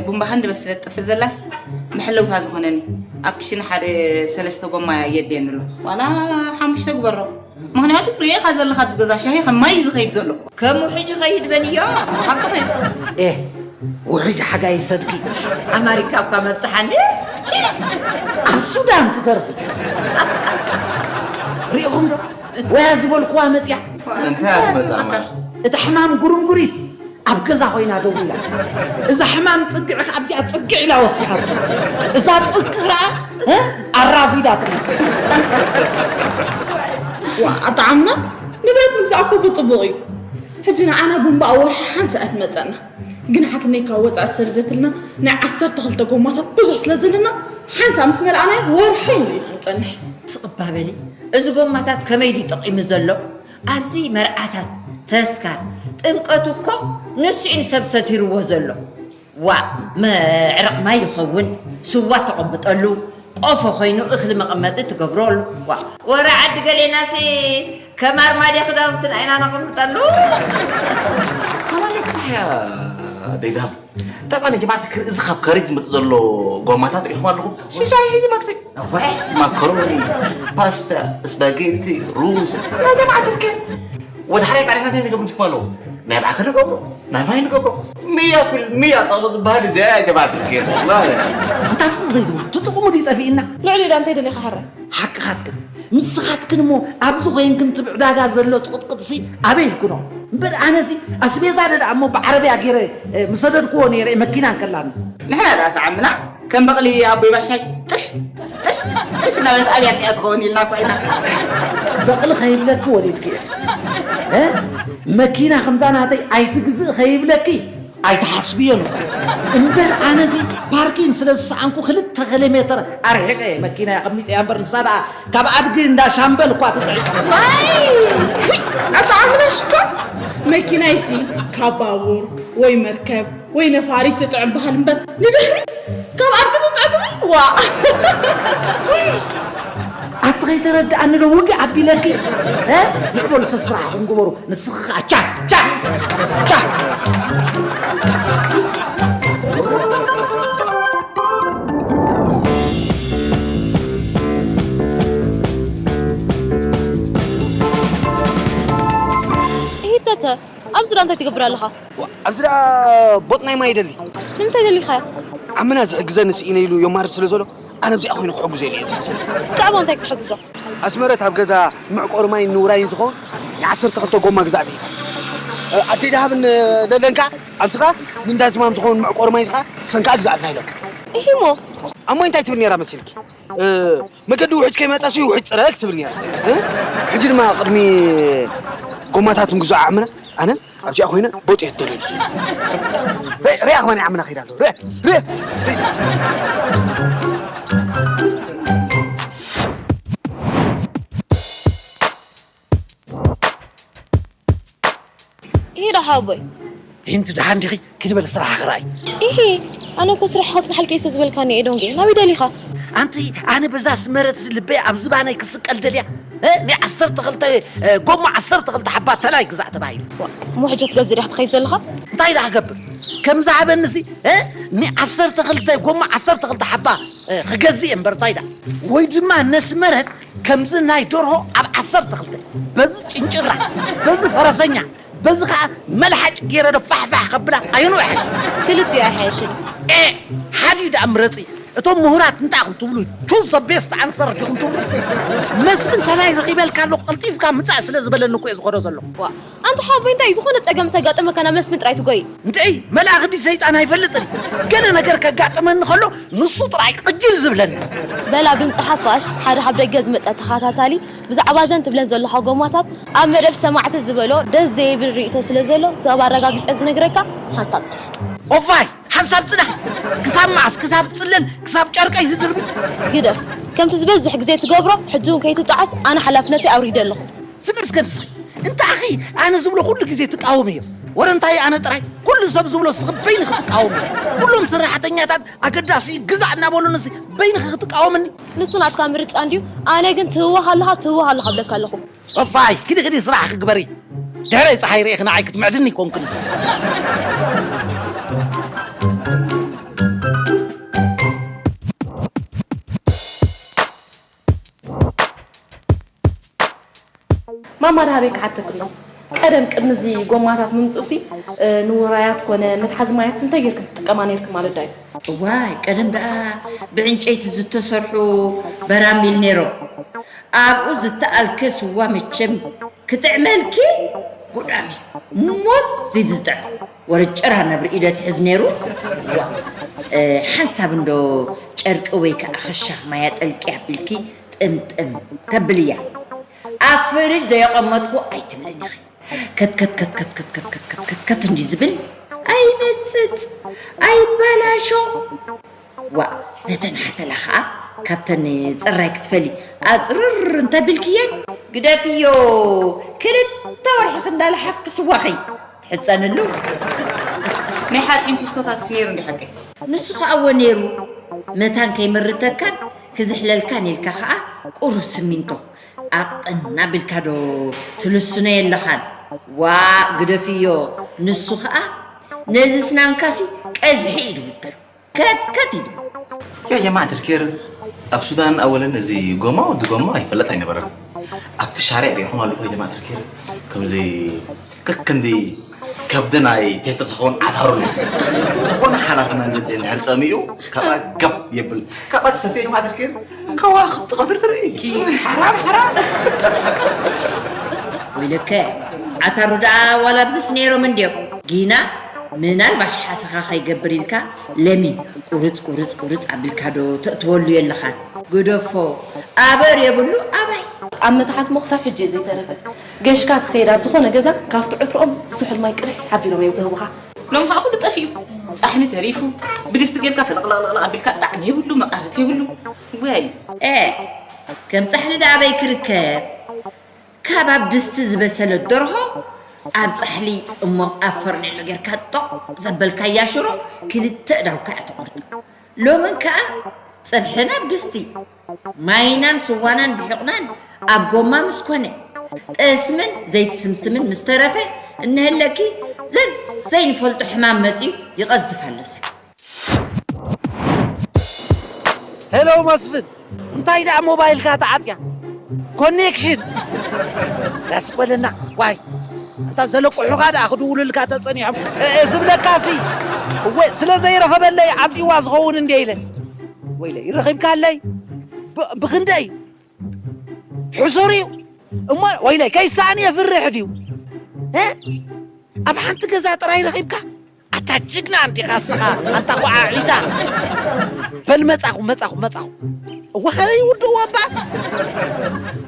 ቡምባ ክንዲ በስ ስለ ትጠፍእ ዘላስ መሐለውታ ዝኾነኒ። ኣብ ክሽነ ሓደ ሰለስተ ጎማ የድልየኒ ኣሎ። ዋላ ሓሙሽተ ግበሮ። ምኽንያቱ ትርእዮ ኢኻ ዘለኻ ኣብዚ ገዛ ሻሂ ከም ማይ እዩ ዝኸይድ ዘሎ። ከም ውሕጅ ይኸይድ በልዮ። ብሓቂ ኸይድ። ኤ፣ ውሕጅ ሓጋይ ሰድኪ። ኣማሪካ እኳ መብጽሓ እንዴ? ኣብ ሱዳን ትተርፊ። ሪኢኹም ዶ? ወያ ዝበልኩዋ መጽያ። እንታይ ኣትመጽእ ኣማር? እታ ሕማም ጉርንጉሪት ኣብ ገዛ ኮይና ደው ኢላ። እዛ ሕማም ጽግዒ ከኣ ኣብዚኣ ጽግዕ ኢላ ወሲኻት። እዛ ጽግዕ ከኣ፣ እ? ኣራጒዳት። ዋ፣ ኣጣዓምና ንብረት ምግዛእ እኮ ብጽቡቕ እዩ። ሕጂ ንዓና ቡምባ ኣብ ወርሒ ሓንሳእ እያ ትመጸና። ግን ሓትነይ ካብ ወጻኢ ዝሰደደትልና ናይ ዓሰርተ ክልተ ጎማታት ብዙሕ ስለ ዘለና፣ ሓንሳእ ምስ መላእናዮ ወርሒ ሙሉእ ኢና ንጸንሕ። ስቕ እባ በሊ፣ እዚ ጎማታት ከመይ ድዩ ጠቒሙ ዘሎ? ኣብዚ መርዓታት፣ ተስካር፣ ጥምቀት እኮ ንሱ እዩ ንሰብ ሰቲርዎ ዘሎ። ዋእ፣ መዕረቕ ማይ ይኸውን፣ ስዋ ተቐምጠሉ፣ ቆፎ ኮይኑ እኽሊ መቐመጢ ትገብረሉ። ዋእ፣ ወረ ዓዲ ገሌናሲ ከም ኣርማድዮ ክዳውንትና ኢና ነቐምጠሉ። ከማን ክሳሕያ ደይዳም። ጠባን ጀማዓት ክር-፣ እዚ ካብ ከረጅ ዝመጽእ ዘሎ ጎማታት ርኢኹም ኣለኹም? ሽሻይ ሕጂ መግዚ። እወ። ማካሮኒ፣ ፓስታ፣ ስፓጌቲ፣ ሩዝ። ያ ጀማዓት ክር-፣ ወደ ሓደ ቃል ናይ ንገብሩ ትኳሎ። ናይ ባዕከ ንገብሩ፣ ናይ ማይ ንገብሩ። ሚያ ፊል ሚያ ጠቕሚ ዝበሃል እዚ ያ ጀማዓት ክር-፣ ወላሂ። እንታስ ዘይትብሉ፣ ትጥቕሙ ድዩ ጠፊእና? ልዕሊኡ ዳ እንታይ ደሊኻ ሕረ? ሓቅኻትክን። ንስኻትክን እሞ ኣብዚ ኮይንክን እቲ ብዕዳጋ ዘሎ ጥቕጥቕጥሲ ኣበይ ኢልክኖ? እምበር ኣነሲ ኣስቤዛ ደኣ እሞ ብዓረብያ ገይረ፣ እ፣ ምሰደድክዎ ነይረ መኪና እንከላኒ። ንሕና ደኣ ተዓምና ከም በቕሊ ኣቦይ ባሻይ ጥፍ፣ ጥፍ፣ ጥፍ እናበለት ኣብያ እቲኣ ትኸውን ኢልና እኮ ኢና። በቕሊ ከይብለኪ ወሊድኪ ኢኺ። እ? መኪና ከምዛ ናተይ ኣይትግዝእ ከይብለኪ ኣይትሓስብዮን እኮ። እምበር ኣነዚ ፓርኪን ስለ ዝሰኣንኩ ክልተ ኪሎ ሜተር ኣርሒቐ እየ መኪናይ ኣቐሚጠያ እምበር ንሳ ደኣ ካብ ኣድጊ እንዳ ሻምበል እኳ ትጥዕም። ዋይ! ኣታ ዓምናሽ እኮ መኪናይሲ ካብ ባቡር ወይ መርከብ ወይ ነፋሪት ትጥዕም በሃል እምበር ንድሕሪ ካብ ኣድጊ ትጥዕም ትብል? ዋእ! ኣቲ ከይተረድኣኒ ዶ ውግእ ኣቢለኪ? እ? ንዕበሉ ስራሕኹም ግበሩ። ንስኺ ኸኣ ቻ፣ ቻ፣ ቻ። ኢሂ ተተ፣ ኣብዚ ደኣ እንታይ ትገብር ኣለኻ? ዋ፣ ኣብዚ ደኣ ቦጥ ናይ ማይ ይደሊ። ንምንታይ ደሊኻያ? ዓምና ዝሕግዘኒ ስኢነ ኢሉ የማርር ስለ ዘሎ፣ ኣነ ኣብዚኣ ኮይነ ክሕግዞ ኢለ እየ ዝሓሰብኩ። ብዛዕባ እንታይ ክትሕግዞ? ኣስመረት ኣብ ገዛ መዕቆሪ ማይን ንውራይን ዝኸውን ናይ ዓሰርተ ክልተ ጎማ ግዛእ ኢላ። ኣደይ ደሃብን ለለንካ ኣብዚኻ ንእንዳ ዝማም ዝኸውን መዕቆሪ ማይ ዝኻ ሰንካ ግዛኣልና ኢሎም። ኢሂሞ? ኣሞ እንታይ ትብል ነይራ መሲልኪ? እ፣ መገዲ ውሕጅ ከይመጻሲ ውሕጅ ጽረግ ትብል ነይራ። እ? ሕጂ ድማ ቅድሚ ጎማታት ንግዛእ ዓምና ኣነ ኣብዚኣ ኮይነ ቦጥ እየ ትደልየሉ። ርያ፣ ርያ ከማን ዓምና ከይዳ ኣሎ። ርያ፣ ርያ፣ ርያ። ኢሂ ዶ ሓወቦይ? ሂንቲ ደሓን ዲኺ? ኪዲ በለ ስራሕኺ ርኣይ። ኢሂ፣ ኣነ እኮ ስራሕ ከጽንሓልኪ እየ ዝብለካኒ እየ ዶንጌ። ናበይ ደሊኻ? ኣንቲ፣ ኣነ በዛ ኣስመረትሲ ልበይ ኣብ ዝባነይ ክስቀል ደልያ። እ፣ ናይ ዓሰርተ ክልተ፣ እ፣ ጎማ ዓሰርተ ክልተ ሓባ ተላይ ግዛእ ተባሂሉ። እሞ ሕጂ ክትገዝእ ዲኻ ትኸይድ ዘለኻ? እንታይ ደኣ ክገብር? ከም ዝሃበኒ ሲ፣ እ፣ ናይ ዓሰርተ ክልተ ጎማ ዓሰርተ ክልተ ሓባ፣ እ፣ ክገዝእ እየ እምበር እንታይ ደኣ? ወይ ድማ ነስመረት ከምዚ ናይ ደርሆ ኣብ ዓሰርተ ክልተ፣ በዚ ጭንጭራ፣ በዚ ፈረሰኛ፣ በዚ ኸዓ መልሓጭ ገይረ ዶ ፋሕፋሕ ከብላ ኣየንኡ ይሓይሽ? ክልቲኡ ኣይሓይሽን። ኤ፣ ሓዲኡ ደኣ ምረጺ። እቶም ምሁራት እንታይ ኢኹም ትብሉ? ቹዝ ዘ ቤስት ኣንሰር ዲኹም ትብሉ? መስፍን ተላይ ረኺበልካ ኣለኹ፣ ቀልጢፍካ ምጻእ ስለ ዝበለኒ እኮ እየ ዝኸዶ ዘለኹ። ዋ፣ ኣንታ ሓወቦይ፣ እንታይ ዝኾነ ጸገም ምስ ኣጋጠመካ ናብ መስፍን ጥራይ ትጎይ? እንድዒ፣ መልኣኽ ድዩ ሰይጣን ኣይፈልጥን። ገለ ነገር ከጋጥመኒ ከሎ ንሱ ጥራይ ቅጅል ዝብለኒ። በል ኣብ ድምጺ ሓፋሽ ሓደ ካብ ደገ ዝመጸ ተኸታታሊ ብዛዕባ እዘን ትብለን ዘለኻ ጎማታት ኣብ መደብ ሰማዕቲ ዝበሎ ደስ ዘይብል ርእይቶ ስለ ዘሎ ሰብ ኣረጋጊጸ ዝነግረካ ሓንሳብ ጽናሕ። ኦፋይ! ሓንሳብ ጽናሕ! ክሳብ መዓስ? ክሳብ ጽለል? ክሳብ ጨርቀይ ዝድርቢ? ግደፍ። ከምቲ ዝበዝሕ ግዜ ትገብሮ፣ ሕጂ እውን ከይትጠዓስ ኣነ ሓላፍነተይ ኣውሪደ ኣለኹ። ስምዒ እስከ ንስኺ። እንተ ኣኺ ኣነ ዝብሎ ኩሉ ግዜ ትቃወምዮ። ወረ እንታይ ኣነ ጥራይ? ኩሉ ሰብ ዝብሎ እስኺ በይንኺ ትቃወምዮ። ኩሎም ሰራሕተኛታት ኣገዳሲ እዩ ግዛእ እናበሉኒ እስኺ በይንኺ ክትቃወምኒ? ንሱ ናትካ ምርጫ እንድዩ። ኣነ ግን ትህወኽ ኣለኻ፣ ትህወኽ ኣለኻ እብለካ ኣለኹ። እፋይ፣ ኪዲ ኪዲ ስራሕ ክግበሪ። ድሕረይ ጸሓይ ርኢኺ ንዓይ ክትምዕድኒ ኣይኮንክን እስኺ። ማማ፣ ደሃበይ ክሓተኪ ኣሎ። ቀደም ቅድሚ እዚ ጎማታት ምምጽኡሲ፣ እ፣ ንውራያት ኮነ መትሓዚ ማያትሲ እንታይ ጌርክን ትጥቀማ ኔርክን ማለት ዳዩ? እዋይ፣ ቀደም ደኣ ብዕንጨይቲ ዝተሰርሑ በራሚል ኔሮም። ኣብኡ ዝተኣልከ ስዋ መቸም ክጥዕመልኪ ጉዳም እዩ። ሞዝ ዘይዝጥዕም። ወረ ጭራ ነብሪ ኢደ ትሕዝ ኔሩ። ዋ፣ እ፣ ሓንሳብ እንዶ ጨርቂ ወይ ከኣ ክሻ ማይ ኣጠልቂ ኣቢልኪ ጥምጥም ተብልያ። ኣብ ፍርጅ ዘየቐመጥኩ ኣይትብልን ኢኺ። ከት ከት ከት ከት ከት ከት ከት ከት ከት እንዲ ዝብል ኣይመጽጽ፣ ኣይበላሾ። ዋእ፣ ነተን ሓተላ ኸኣ ካብተን ጽራይ ክትፈሊ ኣጽርር እንተቢልክየን፣ ግደፍዮ፣ ክልተ ወርሒ ክንዳልሓፍኪ ስዋኺ ትሕጸንሉ። ናይ ሓጺን ፊስቶታትስ ነይሩ እንዲ ሓቀይ? ንሱ ኸኣ እወ ነይሩ። መታን ከይምርተካን ክዝሕለልካን ኢልካ ኸኣ ቁሩብ ስሚንቶ ኣቕጥን ኣቢልካ ዶ ትልስኖ የለኻን? ዋእ፣ ግደፍዮ፣ ንሱ ኸኣ ነዚ ስናንካሲ ቀዝሒ እዩ ድውዶ። ከት ከት ኢሉ። ያ ጀማዓት ኣልኬር፣ ኣብ ሱዳን ኣወለን እዚ ጎማ ወዲ ጎማ ይፈለጥ ኣይነበረን። ኣብቲ ሻርዕ ርኢኹም ኣለኹ ጀማዓት ኣልኬር፣ ከምዚ ከከንዲ ከብዲ ናይ ቴትር ዝኸውን ዓታሩ ኣሎ። ዝኾነ ሓላፊ መንገዲ እንድሕር ጸሚኡ ካብኣ ገብ የብል። ካብኣ ትሰትዮ ጀማዓት ኣልኬር፣ ከዋኽብቲ ቀትሪ ትርኢ። ሓራም ሓራም። ወይለከ፣ ዓታሩ ደኣ ዋላ ኣብዝስ ነይሮም እንድዮም። ጊና ምናልባሽ ሓሰኻ ከይገብር ኢልካ ለሚን ቁርጽ ቁርጽ ቁርጽ ኣቢልካ ዶ ተእትወሉ የለኻን? ግደፎ፣ ኣበር የብሉ ኣባይ። ኣብ መታሓት እሞ ክሳብ ሕጂ እዩ ዘይተረፈ። ገሽካ ትኸይድ ኣብ ዝኾነ ገዛ ካብቲ ዕትሮኦም ዝሑል ማይ ቅድሕ ኣቢሎም እዮም ዝህቡኻ። ሎም ከዓ ኩሉ ጠፊኡ። ጻሕሊ ተሪፉ። ብድስቲ ጌርካ ፈለቕለቕለቕ ኣቢልካ ጣዕሚ የብሉ፣ መቐረት የብሉ። ወይ። ኤ፣ ከም ጻሕሊ ደኣ ኣበይ ክርከብ? ካብ ኣብ ድስቲ ዝበሰለ ደርሆ ኣብ ጻሕሊ እሞ ኣብ ፈርኔሎ ጌርካ ጦቕ ዘበልካያ ሽሮ ክልተ እዳውካ እያ ትቖርጣ። ሎምን ከኣ ጸብሕን ኣብ ድስቲ፣ ማይናን ስዋናን ብሒቑናን ኣብ ጎማ ምስ ኮነ፣ ጠስምን ዘይትስምስምን ምስ ተረፈ እንሀለኪ ዘዘይንፈልጦ ሕማም መጺኡ ይቐዝፍ ኣሎ ሰብ። ሄሎ መስፍን፣ እንታይ ደኣ ሞባይልካ ተዓጽያ? ኮኔክሽን ዳስ በለና። ዋይ፣ እታ ዘለቅሑኻ ደኣ ክድውሉልካ ተጸኒሖም። እ፣ እ፣ ዝብለካሲ፣ እወ፣ ስለ ዘይረኸበለይ ዓጽይዋ ዝኸውን እንደ ኢለ። ወይለይ፣ ረኺብካለይ? ብ-፣ ብኽንደይ? ሕሱር እዩ። እሞ ወይለይ፣ ከይሰኣን የፍርሕ ድዩ? እ? ኣብ ሓንቲ ገዛ ጥራይ ረኺብካ? ኣታ ጅግና እንዲኻ እስኻ፣ ኣንታ ኳዓዒታ። በል መጻኹ፣ መጻኹ፣ መጻኹ። እወ፣ ከይውድእዎ እባ።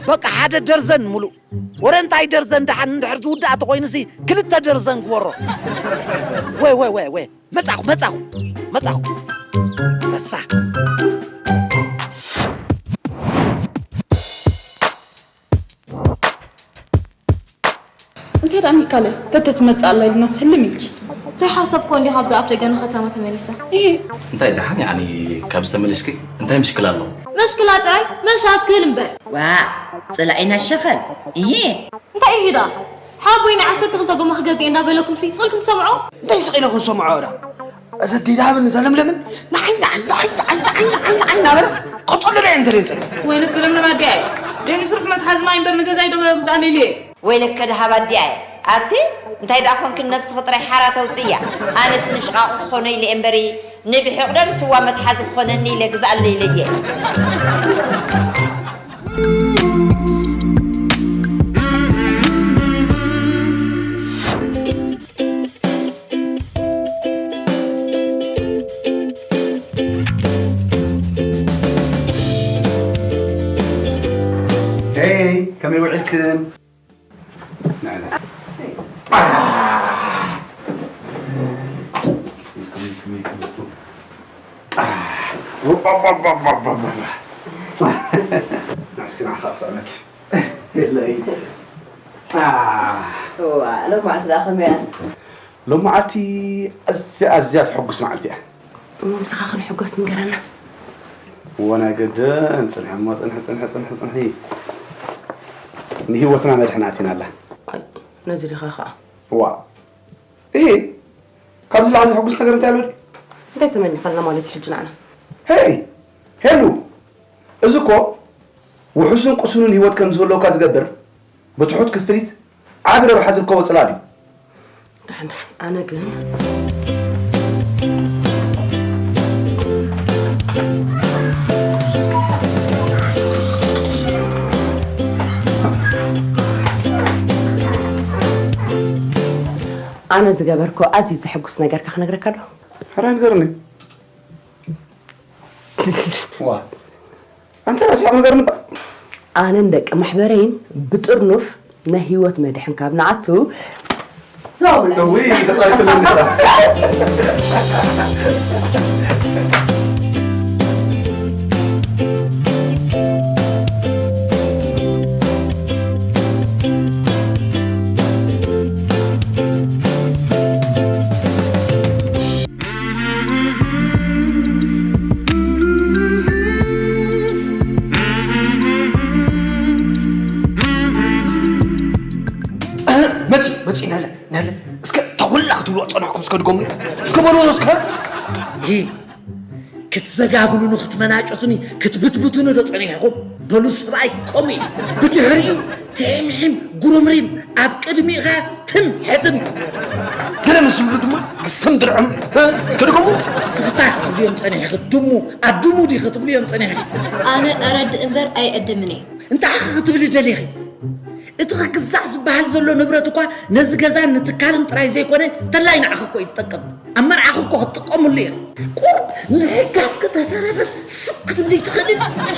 በቃ ሓደ ደርዘን ሙሉእ። ወረ እንታይ ደርዘን ደሓን እንድሕር ዝውዳእ ተኾይኑሲ ክልተ ደርዘን ግበሮ። ወይ፣ ወይ፣ ወይ፣ ወይ። መጻኹ፣ መጻኹ፣ መጻኹ። በሳ። እንታይ ደኣ ሚካለ፣ ተተ ትመጽእ ኣላ ኢልና ስልም ኢልኪ? ዘይሓሰብክዎ እንዲዩ ካብዚ ኣፍ ደገ ንኸተማ ተመሊሰ። እሂ። እንታይ ደሓን፣ ያዕኒ፣ ካብዚ ተመሊስኪ እንታይ ምሽክላ ኣለዎ? መሽክላ ጥራይ፣ መሻክል እምበር። ዋእ፣ ጽላኢና ሸፈን። እሂ። እንታይ እዩ ዳ? ሓቦይ ናይ ዓሰርተ ክልተ ጎማ ክገዝእ እንዳበለኩም ስቕ ኢልኩም ትሰምዑ? እንታይ ስቕ ኢለ ክንሰምዖ ዳ? እዛ ዲዳብን እዛ ለምለምን ንዓይ፣ ንዓይ፣ ንዓይ እናበላ ከጸልሎ እየን ተደንጸን። ወይለከ ለምለም ኣዲኣ እየ። ደኒ ስርሑ መትሓዚ ማይ እምበር ንገዛይ ዶ ግዛለይ ኢለ እየ። ወይለከ ደሃብ ኣዲኣ እየ። ኣቲ እንታይ ደኣ ኮንክን ነብስኺ ጥራይ ሓራ ተውጽእያ። ኣነስ ንሽቓቕ ክኾኖ ኢለ እየ እምበሪ ንብሒቕ ዶ ንስዋ መትሓዚ ክኾነኒ ኢለ ግዛለይ ኢለ እየ። ሄይ፣ ከመይ ውዒልክን? ንዕለስ። ንዕስኪ ንዓኻ ክስዕመኪ። የለይ። እዋ፣ ሎማዓንቲ ደኣ ከመይ እያ? ሎማዓንቲ ኣዝያ፣ ኣዝያ ተሐጉስ መዓልቲ እያ። እሞ ምሳኻ ክንሕጎስ ንገረና። እወ፣ ናይ ገድን ጽንሒ እሞ፣ ጽንሒ፣ ጽንሒ፣ ጽንሒ፣ ጽንሒ። ንህይወትና መድሕን ኣቲናላ። ኣይ፣ ነዚ ዲኻ ኸኣ? እዋ። እሂ፣ ካብዚ ላዕሊ ዘሐጉስ ነገር እንታይ ኣሎ ድዩ? እንታይ ተመኒኻልና ማለት እዩ ሕጂ ንዓና? ሄይ፣ ሄሉ፣ እዚ እኮ ውሑስን ቅሱንን ህይወት ከም ዝህልወካ ዝገብር፣ ብትሑት ክፍሊት ዓቢ ረብሓ ዝርከቦ ጽላል እዩ። ደሓን፣ ደሓን፣ ኣነ ግን ኣነ ዝገበርኮ ኣዝዩ ዘሐጉስ ነገርካ ክነግረካ ዶ? ሕራይ ንገርኒ። ዋ፣ ኣንተ ራስኻ ንገርኒ እባ። ኣነን ደቂ ማሕበረይን ብጥርኑፍ ናይ ህይወት መድሕን ካብ ንኣቱ፣ ዞም እውይ፣ ተጻሪፍለይ እንዲኻ። መጺ፣ መጺ፣ ነለ፣ ነለ። እስከ እታ ኩላ ክትብልዎ ጸናሕኩም እስከ ድገሙ። እስከ በልዎ እስከ። ይህ ክትዘጋብሉኒ፣ ክትመናጨቱኒ፣ ክትብትብቱኒ ዶ ጸኒሕኩም? በሉ ሰብኣይ ከምኡ ኢሉ። ብድሕሪኡ ትሒምሒም ጉርምሪም፣ ኣብ ቅድሚኡ ኸኣ ትም ሕትም። ገለ ምስ ዝብሉ ድማ ግስም ድርዕም። እ? እስከ ድገሙ። እስኽታ ክትብልዮም ጸኒሕኺ፣ ድሙ፣ ኣድሙ ዲ ክትብልዮም ጸኒሕኺ? ኣነ እረድእ እምበር ኣይእድምን እየ። እንታይ ኢኺ ክትብሊ ደሊኺ? እቲ ክግዛእ ዝበሃል ዘሎ ንብረት እኳ ነዚ ገዛን ንትካልን ጥራይ ዘይኮነ፣ እንተላይ ንዓኺ እኮ እዩ ዝጠቅም። ኣብ መርዓኺ እኮ ክትጥቀምሉ ኢኺ። ቁሩብ ንሕጋስ ከተተረፈስ ስቕ ክትብሊ ትኽእሊ።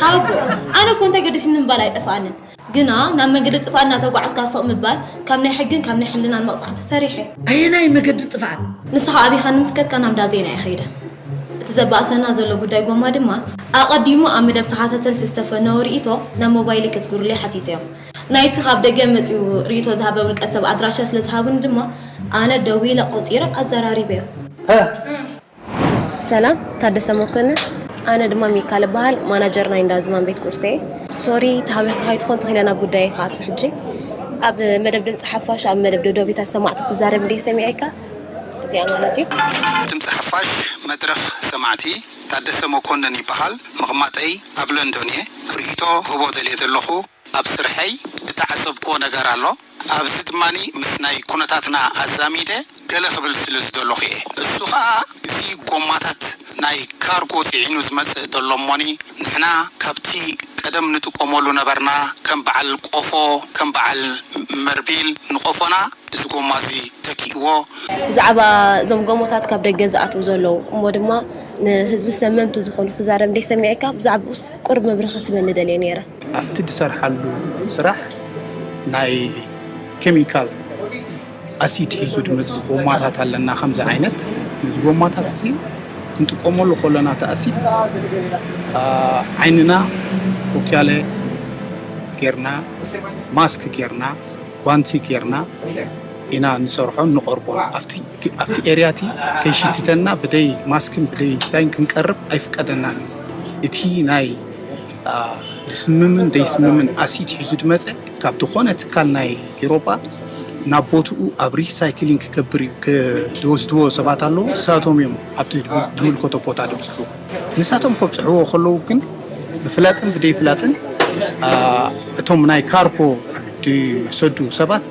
ሓቦ፣ ኣነ እኮ እንታይ ገዲስኒ ምባል ኣይጠፍኣንን። ግና ናብ መንገዲ ጥፍኣት እናተጓዕዝካ ስቕ ምባል ካብ ናይ ሕግን ካብ ናይ ሕልናን መቕጻዕቲ ፈሪሐ። ኣየናይ መገዲ ጥፍኣት? ንስኻ ኣቢኻ ንምስከትካ ናብ እንዳ ዜና እየ ከይደ። እቲ ዘባእሰና ዘሎ ጉዳይ ጎማ ድማ፣ ኣቐዲሙ ኣብ መደብ ተኸታተልቲ ዝተፈነወ ርእይቶ ናብ ሞባይለይ ከስግሩለይ ሓቲተዮም። ናይቲ ካብ ደገ መጺኡ ርእይቶ ዝሃበ ውልቀ ሰብ ኣድራሻ ስለ ዝሃቡኒ ድማ፣ ኣነ ደዊለ ቆጺረ ኣዘራሪበዮ። ሀ? ሰላም፣ ታደሰ መኮንን። ኣነ ድማ ሚካል እበሃል፣ ማናጀር ናይ እንዳ ዝማን ቤት ቁርሲ እየ። ሶሪ፣ ተሃዊኽካ ከይትኾን ተኺለ ናብ ጉዳየይ ክኣቱ ሕጂ። ኣብ መደብ ድምፂ ሓፋሽ፣ ኣብ መደብ ደደቢት ኣሰማዕቲ ክትዛረብ እንደ ሰሚዐካ፣ እዚኣ ማለት እዩ። ድምፂ ሓፋሽ መድረኽ ሰማዕቲ፣ ታደሰ መኮንን ይበሃል። መቐማጠይ ኣብ ለንዶን እየ። ርእይቶ ክህቦ ደልየ ዘለኹ፣ ኣብ ስርሐይ ዝተዓዘብክዎ ነገር ኣሎ። ኣብዚ ድማኒ ምስ ናይ ኩነታትና ኣዛሚደ ገለ ክብል ስለ ዝደለኹ እየ። እሱ ኸኣ እዚ ጎማታት ናይ ካርጎ ጽዒኑ ዝመጽእ ዘሎ እሞኒ፣ ንሕና ካብቲ ቀደም ንጥቀመሉ ነበርና፣ ከም በዓል ቆፎ፣ ከም በዓል መርቢል ንቆፎና እዚ ጎማ እዚ ተኪእዎ። ብዛዕባ እዞም ጎማታት ካብ ደገ ዝኣትዉ ዘለዉ፣ እሞ ድማ ንህዝቢ ሰመምቲ ዝኾኑ ክትዛረብ እንደ ሰሚዐካ፣ ብዛዕባኡስ ቁሩብ መብርሂ ክትህበኒ ደልየ ነይረ። ኣብቲ ዝሰርሓሉ ስራሕ ናይ ኬሚካል ኣሲድ ሒዙ ዝመጽእ ጎማታት ኣለና። ከምዚ ዓይነት ነዚ ጎማታት እዚ ክንጥቀመሉ ከለና እቲ ኣሲድ፣ ኣ፣ ዓይንና ወክያለ ጌርና፣ ማስክ ጌርና፣ ጓንቲ ጌርና ኢና ንሰርሖን ንቐርቦን። ኣብቲ፣ ኣብቲ ኤርያ እቲ ከይሽትተና ብደይ ማስክን ብደይ ስታይን ክንቀርብ ኣይፍቀደናን እዩ። እቲ ናይ ዝስምምን ዘይስምምን ኣሲድ ሒዙ ዝመፀ ካብ ዝኾነ ትካል ናይ ኤሮጳ ናብ ቦትኡ ኣብ ሪሳይክሊንግ ክገብር እዩ። ዝወስድዎ ሰባት ኣለዉ። ንሳቶም እዮም ኣብቲ ዝምልከቶ ቦታ ድብፅሑ። ንሳቶም ከብፅሕዎ ከለዉ ግን ብፍላጥን ብደይፍላጥን እቶም ናይ ካርጎ ዝሰዱ ሰባት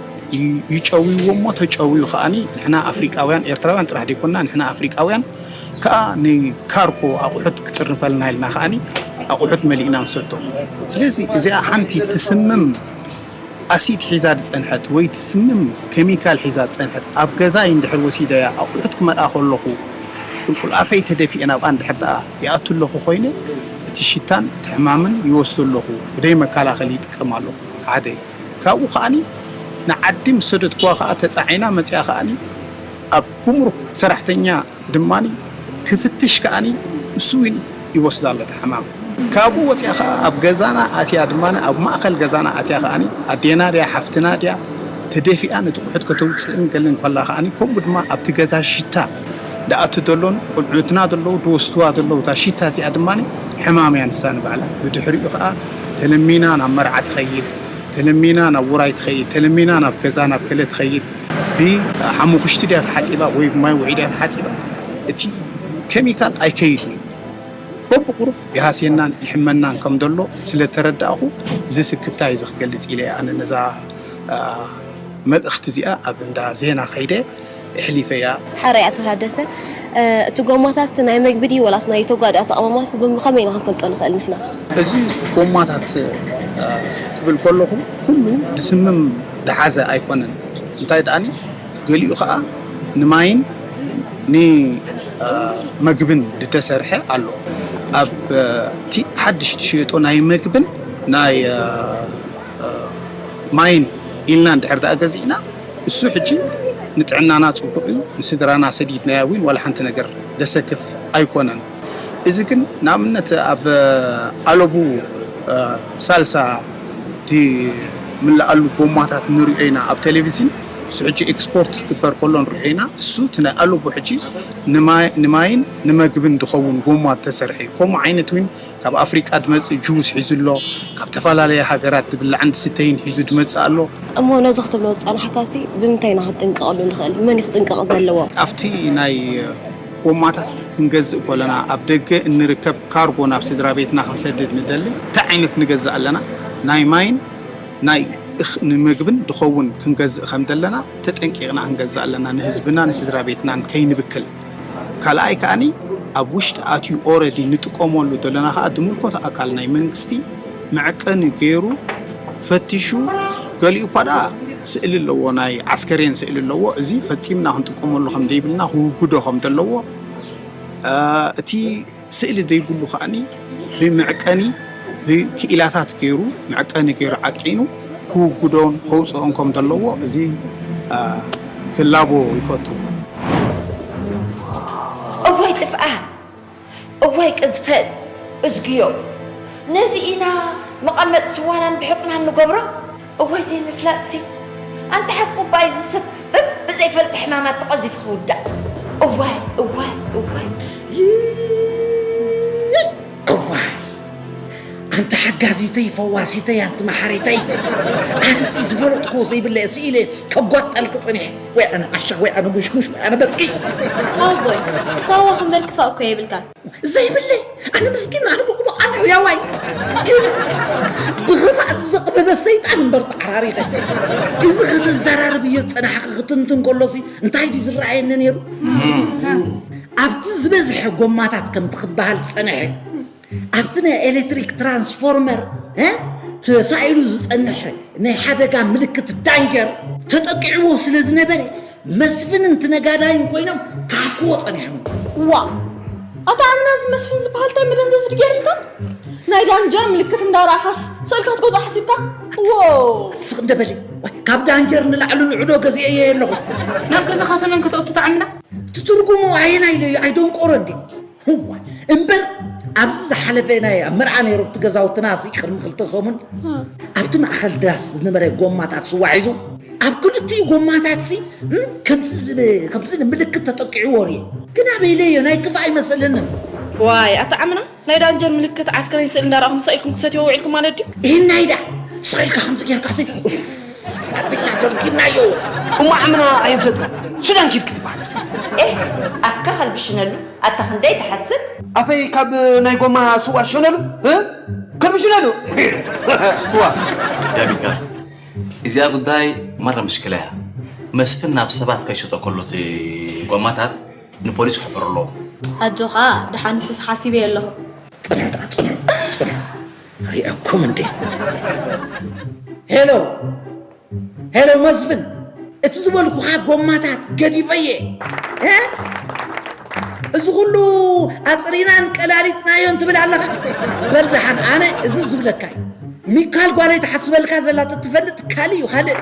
ይጨውይዎ እሞ ተጨውዩ ከዓኒ ንሕና ኣፍሪቃውያን ኤርትራውያን ጥራሕ ዘይኮንና ንሕና ኣፍሪቃውያን ከኣ ንካርጎ ኣቑሑት ክጥርንፈልና ኢልና ከኣኒ ኣቑሑት መሊእና ንሰዶ። ስለዚ እዚኣ ሓንቲ ትስምም ኣሲድ ሒዛ ዝጸንሐት ወይ ትስምም ኬሚካል ሒዛ ዝጸንሐት ኣብ ገዛይ እንድሕር ወሲደያ ኣቑሑት ክመልኣ ከለኹ ቁልቁል ኣፈይ ተደፊኤ ናብኣ እንድሕር ደኣ ይኣቱ ኣለኹ ኮይነ እቲ ሽታን እቲ ሕማምን ይወስዶ ኣለኹ። ብደይ መከላኸሊ ይጥቀም ኣለኹ። ሓደ ካብኡ ከኣኒ ንዓዲ ምስ ሰደድኩዋ ከኣ ተጻዒና መጺኣ ከኣኒ ኣብ ጉምሩክ ሰራሕተኛ ድማኒ ክፍትሽ ከኣኒ እሱ እውን ይወስዳ ኣሎ እቲ ሕማም። ካብኡ ወፂኣ ከዓ ኣብ ገዛና ኣትያ ድማ ኣብ ማእኸል ገዛና ኣትያ ከኣኒ ኣዴና ድያ ሓፍትና ድያ ተደፊኣ ነቲ ቁሑት ከተውፅእን ገልን ከላ ከኣኒ ከምኡ ድማ ኣብቲ ገዛ ሽታ ድኣቱ ዘሎን ቁልዑትና ዘለዉ ድወስድዋ ዘለዉ እታ ሽታ እቲኣ ድማ ሕማም እያ ንሳ ንባዕላ። ብድሕሪኡ ከዓ ተለሚና ናብ መርዓ ትኸይድ፣ ተለሚና ናብ ውራይ ትኸይድ፣ ተለሚና ናብ ገዛ ናብ ገለ ትኸይድ። ብሓሙኽሽቲ ድያ ተሓፂባ ወይ ብማይ ውዒ ድያ ተሓፂባ እቲ ኬሚካል ኣይከይድን እዩ። በብቁሩብ ይሃስየናን ይሕመናን ከም ዘሎ ስለ ተረዳእኹ እዚ ስክፍታ እዩ ዝክገልፅ ኢለ ኣነ ነዛ መልእኽቲ እዚኣ ኣብ እንዳ ዜና ከይደ ኣሕሊፈያ። ሓራይ ኣቶ ታደሰ፣ እቲ ጎማታት ናይ መግቢ ድዩ ወላስ ናይ ተጓዳእቲ ኣቕመማስ ብኸመይ ኢና ክንፈልጦ ንኽእል ንሕና? እዚ ጎማታት ክብል ከለኹ ኩሉ ድስምም ድሓዘ ኣይኮነን። እንታይ ደኣኒ ገሊኡ ኸዓ ንማይን ንመግብን ዝተሰርሐ ኣሎ። ኣብ እቲ ሓድሽ ትሽየጦ ናይ መግብን ናይ ማይን ኢልና እንድሕር ደኣ ገዚእና እሱ ሕጂ ንጥዕናና ጽቡቕ እዩ፣ ንስድራና ሰዲድናያ እውን ዋላ ሓንቲ ነገር ደሰክፍ ኣይኮነን። እዚ ግን ንኣብነት ኣብ ኣለቡ ሳልሳ ዝምልኣሉ ጎማታት ንሪኦ ኢና ኣብ ቴሌቪዝን። እሱ ሕጂ ኤክስፖርት ክግበር ከሎ ንሪኦ ኢና። እሱ እቲ ናይ ኣለቡ ሕጂ ንማይን ንመግብን ዝኸውን ጎማ ተሰርሐ እዩ። ከምኡ ዓይነት እውን ካብ ኣፍሪቃ ድመጽእ ጁስ ሒዙ ኣሎ፣ ካብ ተፈላለየ ሃገራት ድብላዕን ድስተይን ሒዙ ድመጽእ ኣሎ። እሞ ነዚ ክትብሎ ዝጸናሕካሲ ብምንታይ ኢና ክትጥንቀቐሉ ንኽእል? መን እዩ ክጥንቀቕ ዘለዎ? ኣብቲ ናይ ጎማታት ክንገዝእ ከለና ኣብ ደገ እንርከብ ካርጎ ናብ ስድራ ቤትና ክንሰድድ ንደሊ እንታይ ዓይነት ንገዝእ ኣለና? ናይ ማይን ናይ እኽ ንምግብን ድኸውን ክንገዝእ ከም ዘለና ተጠንቂቕና ክንገዝእ ኣለና ንህዝብና ንስድራ ቤትናን ከይንብክል። ካልኣይ ከኣኒ ኣብ ውሽጢ ኣትዩ ኦረዲ ንጥቀመሉ ዘለና ከኣ ዝምልከቶ ኣካል ናይ መንግስቲ መዐቀኒ ገይሩ ፈቲሹ ገሊኡ እኳ ደኣ ስእሊ ኣለዎ ናይ ዓስከሬን ስእሊ ኣለዎ እዚ ፈጺምና ክንጥቀመሉ ከም ዘይብልና ክውግዶ ከም ዘለዎ እቲ ስእሊ ዘይብሉ ከኣኒ ብመዐቀኒ ብክኢላታት ገይሩ መዐቀኒ ገይሩ ዓቂኑ ክውግዶን ከውፅኦን ከም ዘለዎ እዚ ክላቦ ይፈቱ። እዋይ ጥፍኣ እዋይ ቅዝፈት እዝግዮ ነዚ ኢና መቐመጥ ስዋናን ብሕቁናን ንገብሮ እዋይ ዘይምፍላጥሲ ኣንታ ሓቂ እባ እዚ ሰብ በብዘይፈልጥ ሕማማት ተቐዚፉ ክውዳእ እዋይ እዋይ እዋይ እዋይ ኣንታ ሓጋዚተይ ፈዋሲተይ ኣንቲ መሓሪተይ ኣነሲ ዝፈለጥክዎ ዘይብለ ስኢለ ከጓጠልክ ፀኒሐ ወይ ኣነ ዓሻ ወይ ኣነ ሙሽሙሽ ወይ ኣነ በጥቂ ኣቦይ ታዋ ክንበር ክፋእ እኮ የብልካን ዘይብለይ ኣነ ምስኪን ኣነ ብቑቡቕ ኣነ ሕያዋይ ግን ብኽፋእ ዘቕበበ ሰይጣን እምበር ተዓራሪኸ እዚ ክትዘራርብ እዮ ዝፀናሕኺ ክትንትን ከሎሲ እንታይ ድዩ ዝረኣየኒ ነይሩ ኣብቲ ዝበዝሐ ጎማታት ከምቲ ክበሃል ዝፀንሐ ኣብቲ ናይ ኤሌክትሪክ ትራንስፎርመር ተሳኢሉ ዝፀንሐ ናይ ሓደጋ ምልክት ዳንጀር ተጠቂዕዎ ስለ ዝነበረ መስፍንን ትነጋዳይን ኮይኖም ክሓክዎ ፀኒሖም። ዋ ኣታ ኣምና እዚ መስፍን ዝበሃል ታይ መደንዘዚ ድጌርልካ ናይ ዳንጀር ምልክት እንዳረኣኻስ ስእልካ ክትገዝኦ ሓሲብካ? ዎ ትስቕ እንደ በሊ ካብ ዳንጀር ንላዕሊ ንዑዶ ገዚኤዮ ኣለኹ። ናብ ገዛኻ ተመን ከተእቱ ተዓምና? ትትርጉሙ ኣየናይ ኢለዮ ኣይደንቆሮ እንዴ? እዋ እምበር ኣብዚ ዝሓለፈ ናይ ኣብ መርዓ ነይሩ ኣብቲ ገዛውትና ሲ ቅድሚ ክልተ ሰሙን ኣብቲ ማእኸል ዳስ ዝነበረ ጎማታት ስዋ ሒዙ ኣብ ክልቲኡ ጎማታት ሲ እም፣ ከምዚ ዝብ- ከምዚ ንምልክት ተጠቂዕዎ ርየ ግን ኣበይለዮ ናይ ክፋ ኣይመስለንን ዋይ ኣታ ዓምና፣ ናይ ዳንጀር ምልክት ዓስከሬን ስእሊ እንዳረኣኹም ሳኢልኩም ክሰትዮ ውዒልኩም ማለት ድዩ? ይህናይዳ ስቕ ኢልካ ከምዚ ጌርካ ሲ ኣቢልና ደርጊናዮ። እሞ ዓምና ኣይፍለጥን። ሱዳን ኪድ ክትበሃል ኢኻ። ኤህ ኣፍካ ከልብሽነሉ ኣታ ክንደይ ትሓስብ። ኣፈይ ካብ ናይ ጎማ ስዋ ሸነሉ እ? ከልብሽነሉ ዋ ያ ቢካ እዚኣ ጉዳይ መረ ምሽክላ እያ። መስፍን ናብ ሰባት ከይሸጦ ከሎ እቲ ጎማታት ንፖሊስ ክሕብሩ ኣለዎ። ኣጆኻ ደሓን ንሱስ ሓሲበዮ ኣለኹ። ፅንዕ ደኣ ፅንዕ ፅንዕ ሪአኩም እንዴ? ሄሎ ሄሎ መስፍን፣ እቲ ዝበልኩኻ ጎማታት ገዲፈየ እ? እዚ ኩሉ ኣፅሪናን ቀላሊጥናዮን ትብል ኣለኻ። በል ደሓን ኣነ እዚ ዝብለካ እዩ። ሚካል ጓለይ ትሓስበልካ ዘላ ትፈልጥ ካልእ እዩ ካልእ።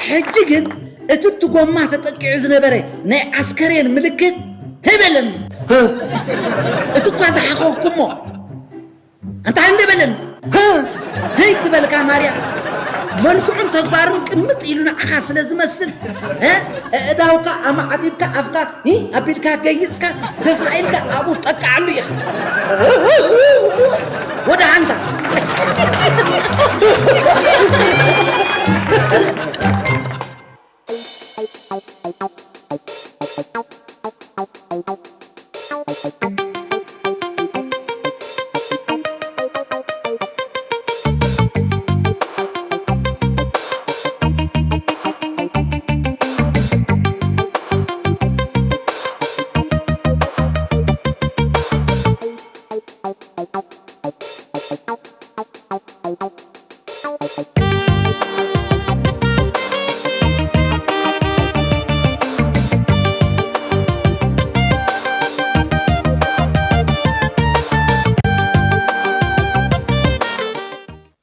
ሕጂ ግን እቲ እቲ ጎማ ተጠቂዑ ዝነበረ ናይ ዓስከሬን ምልክት ህበለኒ። እቲ እኳ ዝሓኸኩሞ እንታይ እንደ በለኒ። ህይ ትበልካ ማርያ። መልክዑን ተግባሩን ቅምጥ ኢሉ ንዓኻ ስለ ዝመስል እ? ኣእዳውካ ኣማዓቲብካ ኣፍካ ሂ ኣቢልካ ገይፅካ ተሳኢልካ ኣብኡ ጠቃዓሉ ኢኻ። ወደ ሓንታ